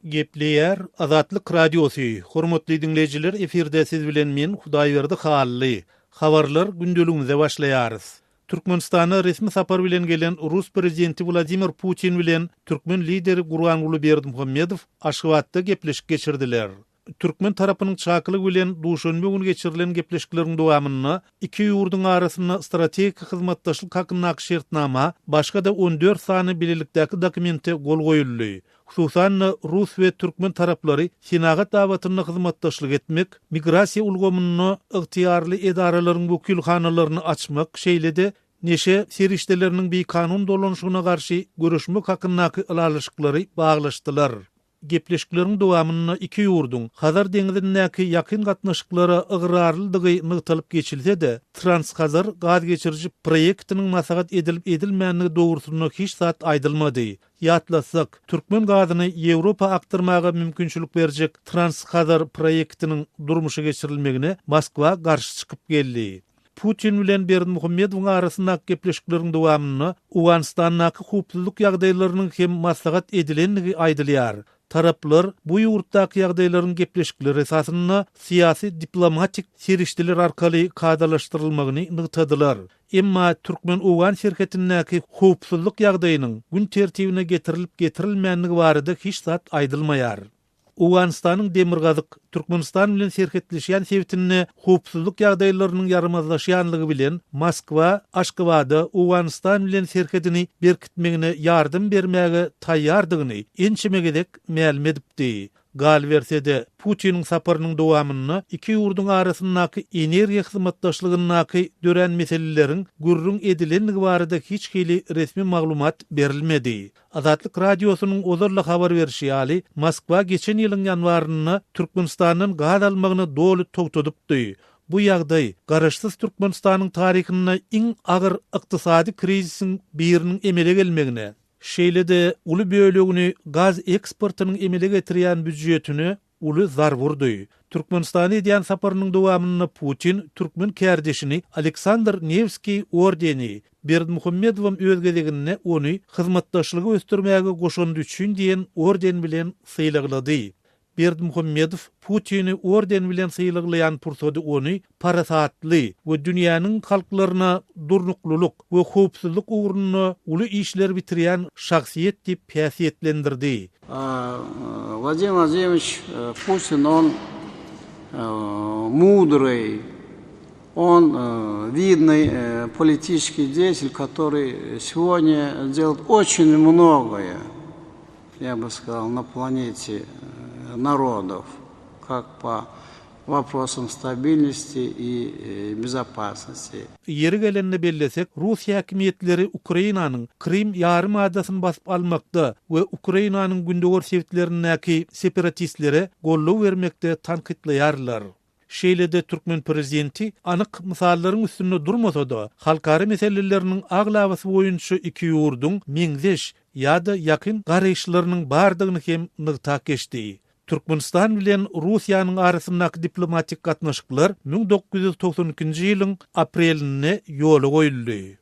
Gepleýär Azatlyk Radiosy, Hormatly diňleýjiler efirde siz bilen men Hudaýberdi Hally. Habarlar gündeligimize başlaýarys. Türkmenistana resmi sapar bilen gelen rus prezidenti Wladimir Putin bilen türkmen lideri Gurbanguly Berdimuhamedow Aşgabatda gepleşik geçirdiler. Türkmen tarapynyň çakylygy bilen duşenbe güni geçirilen gepleşikleriň dowamynda iki ýurduň arasynda strategik hyzmatdaşlyk hakyndaky şertnama, başga-da 14 sany bilelikdäki dokumente gol goýuldy. Hususan-da, rus we türkmen taraplary senagat babatynda hyzmatdaşlyk etmek, migrasiýa ulgamynda ygtyýarly edaralaryň wekilhanalaryny açmak, şeýle-de neşe serişdeleriniň bikanun dolanyşygyna garşy göreşmek hakyndaky ylalaşyklary baglaşdylar. Gepleşikleriň dowamynda iki ýurduň Hazar deňzindäki ýakyn gatnaşyklara ygrarlydygy nygtalyp geçilse-de, Transhazar gaz geçiriji proýektiniň maslahat edilip-edilmändigi dogrusynda hiç zat aýdylmady. Ýatlatsak, türkmen gazyny Ýewropa akdyrmaga mümkinçilik berjek Transhazar proýektiniň durmuşa geçirilmegine Moskwa garşy çykyp geldi. Putin bilen Berdimuhamedowyň arasyndaky gepleşikleriň dowamynda Owganystandaky howpsuzlyk ýagdaýlarynyň hem maslahat edilendigi aýdylýar. Taraplar bu ýurtdaky ýagdaýlaryň gepleşikler esasynda syýasy-diplomatik serişdeler arkaly kadalaşdyrylmagyny nygtadylar. Emma türkmen-owgan serhetindäki howpsuzlyk ýagdaýynyň gün tertibine getirilip-getirilmändigi barada hiç zat aýdylmaýar. Owganystanyň demirgazyk, Türkmenistan bilen serhetleşýän sebitinde howpsuzlyk ýagdaýlarynyň ýaramazlaşýanlygy bilen Moskwa Aşgabada Owganystan bilen serhedini berkitmegine ýardam bermäge taýýardygyny ençeme gezek mälim edipdi. Galyberse-de, Putiniň saparynyň dowamynda iki ýurduň arasyndaky energiýa hyzmatdaşlygyndaky dörän meseleleriň gürrüň edilendigi barada hiç hili resmi maglumat berilmedi. Azatlyk Radiosynyň ozal-da habar berşi ýaly, Moskwa geçen ýylyň ýanwarynda Türkmenistandan gaz almagyny doly togtadypdy. Bu ýagdaý Garaşsyz Türkmenistanyň taryhynda iň agyr ykdysady krizisiň biriniň emele gelmegine, şeýle-de uly bölegini gaz eksportynyň emele getirýän býujetine uly zarba urdy. Türkmenistana edýän saparynyň dowamynda Putin türkmen kärdeşini Aleksandr Newskiý ordeni, Berdimuhamedowam öz gezeginde ony Hyzmatdaşlygy ösdürmäge goşandy üçin diýen orden bilen sylaglady. Berdimuhamedow Putini orden bilen sylaglaýan pursady ony parasatly we dünýäniň halklaryna durnuklylyk we howpsuzlyk ugrunda uly işler bitirýän şahsyýet diýip häsiýetlendirdi. Wladimir Wladimirowiç Putin on mudryý, on widnyý politiçeskiý deýatel, kotoryý segodnýa delает oçin mnogoe, ýa by skazal, na planete narodow, kak po Woprosom stabilnosti i bezopasnosti. Ýeri gelende bellesek, rus häkimiýetleri Ukrainanyň Krym ýarym adasyny basyp almakda we Ukrainanyň gündogar sebitlerindäki separatistlere goldaw bermekde tankytlaýarlar. Şeýle-de türkmen prezidenti anyk mysallaryň üstünde durmasa-da, halkara meseleleriniň aglabasy boýunça iki ýurduň meňzeş ýa-da ýakyn garaýyşlarynyň bardygyny hem nygtap geçdi. Türkmenistan bilen Russiýanyň arasyndaky diplomatik gatnaşyklar 1992-nji ýylyň aprelinde ýola goýuldy.